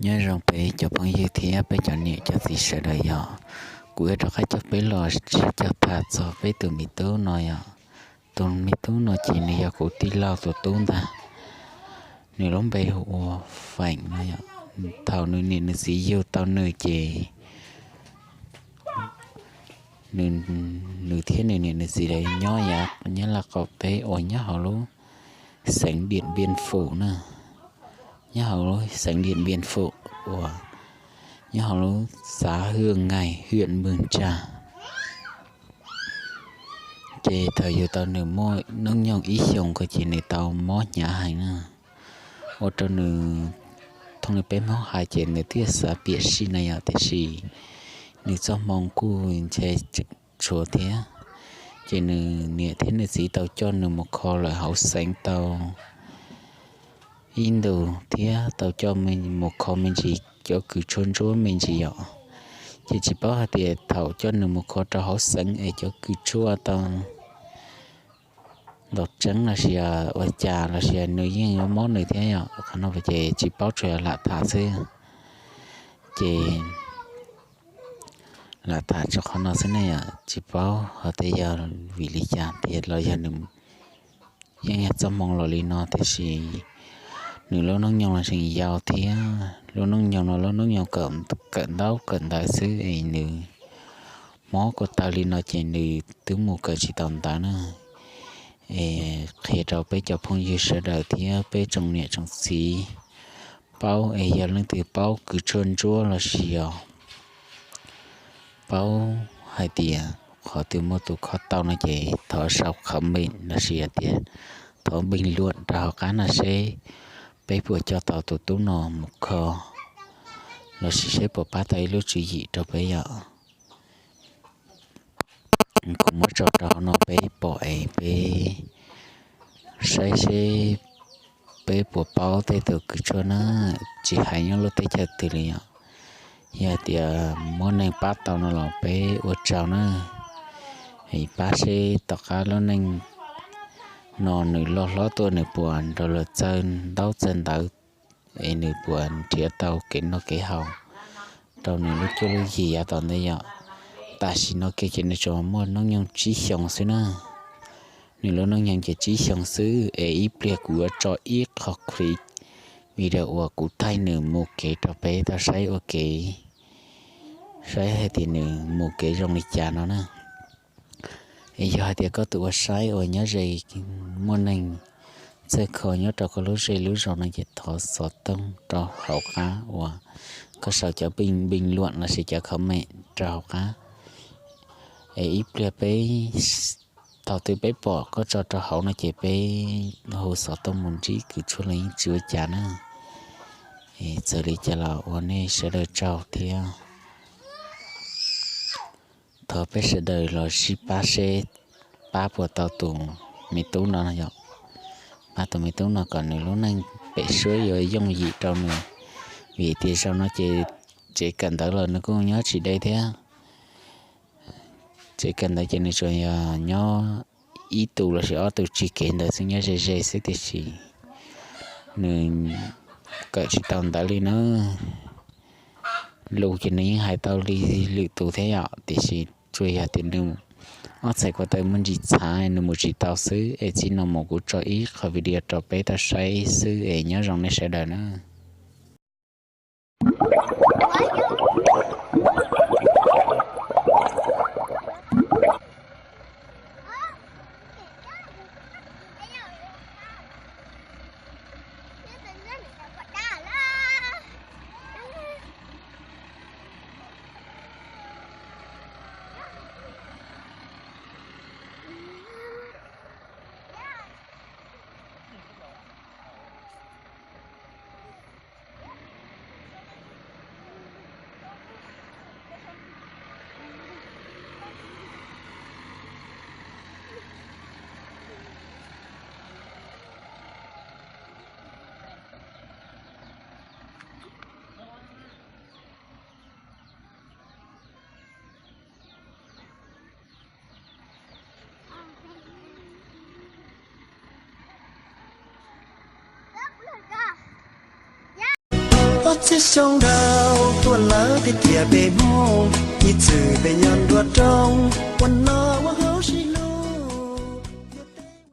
Nyob zoo peb cov phooj ywg thiab peb cov niam cov txiv sawv daws yom. Kuv yuav rov qab coj peb los sib cog tham txog peb tus me tub no yom. Tus me tub no ces nws yog kuv tij laug tus tub ntag. Nws lub npe hu ua Feem no yom. Thaum nws niam nws txiv yug tau nws ces nws thiab nws niam nws txiv lawv nyob yav nyob Laj Qaum teb uas nyob hauv lub xeev Diam Npiaj Fum na, nyob hauv lub xeev Diam Npiaj Fum uas nyob hauv lub xav Hwj Nkaij, hwj Npwg Tsaj. Ces thaum yug tau nws muaj hnub nyoog ib xyoos ko ces nws tau mob hnyav heev na, ua rau nws, thooj li peb Hmoob hais ces nws twb xav piam sij na yom, tiam sis nws txoj hmoo kuj ntshe tshuav thiab. Ces nws niam thiab nws txiv tau coj nws mus kho lawm hauv xeev tau ib ntus thiab tau coj mus kho me ntsis cov kws tshuaj ntsuab me ntsis yom. Ces tsis paub hais tias thaum coj nws mus kho rau hauv xeev es cov kws tshuaj tau ntaus tseeb los sis ua cas los sis nws yeej yuav mob nws thiab yom. Qhov no ces tsis paub, tsuas yog lam tham xwb. Ces lam tham tso qhov no xwb ne yom, tsis paub hais tias yog vim li cas tias los yog nws yeej yog txoj hmoo los li no, tiam sis nws lub hnub nyoog los tseem yau thiab. Lub hnub nyoog no lub hnub nyoog kawm ntaub kawm ntawv xwb es nws mob ko taw li no ces nws twb mus kawm tsis tau ntawv na. Es qhia rau peb cov phooj ywg sawv daws thiab peb tsoom niam tsoom txiv paub, es yog leej twg paub kws tshuaj ntsuab los sis yog paub hais tias qhov twg muaj tus kho tau no ces thov sau comment los sis hais tias thov bình luận rau hauv qab no seb peb puas coj tau tus tub no mus kho los sis seb puas pab tau ib lub tswv yim rau peb yom. Kuv muab tso rau hauv no peb pom es peb saib seb peb puas paub tej tus kws tshuaj na, tsis hais nyob lub teb chaws twg li yom. Yog tias muaj neeg pab tau no los peb ua tsaug na. Es pab seb tom qab lub neej no nws loj hlob tuaj nws puas nrog luag txawj ntaub txawj ntawv, es nws puas nrhiav tau kev noj kev haus rau nws lub cuab lub yig yav tom ntej yom. Tam sim no kiag ces nws tsuas muaj hnub nyoog tsib xyoos xwb na. Nws lub hnub nyoog ces tsib xyoos xwb es ib pliag kuv yuav tso ib qho clip video uas kuv thaij nws mus kev rau peb tau saib ua kev, saib hais tias nws mus kev zoo li cas no na. Es yog hais tias koj tus ua saib uas nyob ze muaj neeg txawj kho nyob rau koj lub zej lub zos no ces thov xov tooj rau hauv qab uas koj sau cov bình luận los sis cov comment rau hauv qab. Es ib pliag peb, thaum twg peb pom koj tso rau hauv no ces peb hu xov tooj mus ntsib kws tshuaj los yeej tsis ua cas na. Es txawm li cas los ua nej sawv daws tsaug thiab. Thov peb sawv daws los sib pab seb pab puas tau tus me tub no yom. Pab tus me tub no kom nws lub neej pem suab yuav yooj yim rau nws, vim tias zaum no ces tsev kawm ntawv los nws kuj nyob tsis deb thiab. Tsev kawm ntawv ces nws tsuas yog nyob ib tug los sis ob tug tswj kev ntawd xwb, nyob ze ze xwb, tiam sis nws kawm tsis tau ntawv li na. Lus ces nws yeej hais tau li lwm tus thiab yom, tiam sis tsuas yog tias nws ob txhais ko taw muaj ntsis txhav nws mus tsis tau xwb. Es txij no mus kuv tso ib qho video rau peb tau saib xwb es nyob zoo nej sawv daws na. Ob txhiab xyoo dhau tuaj lawm thiab tiam peb Hmoob, ib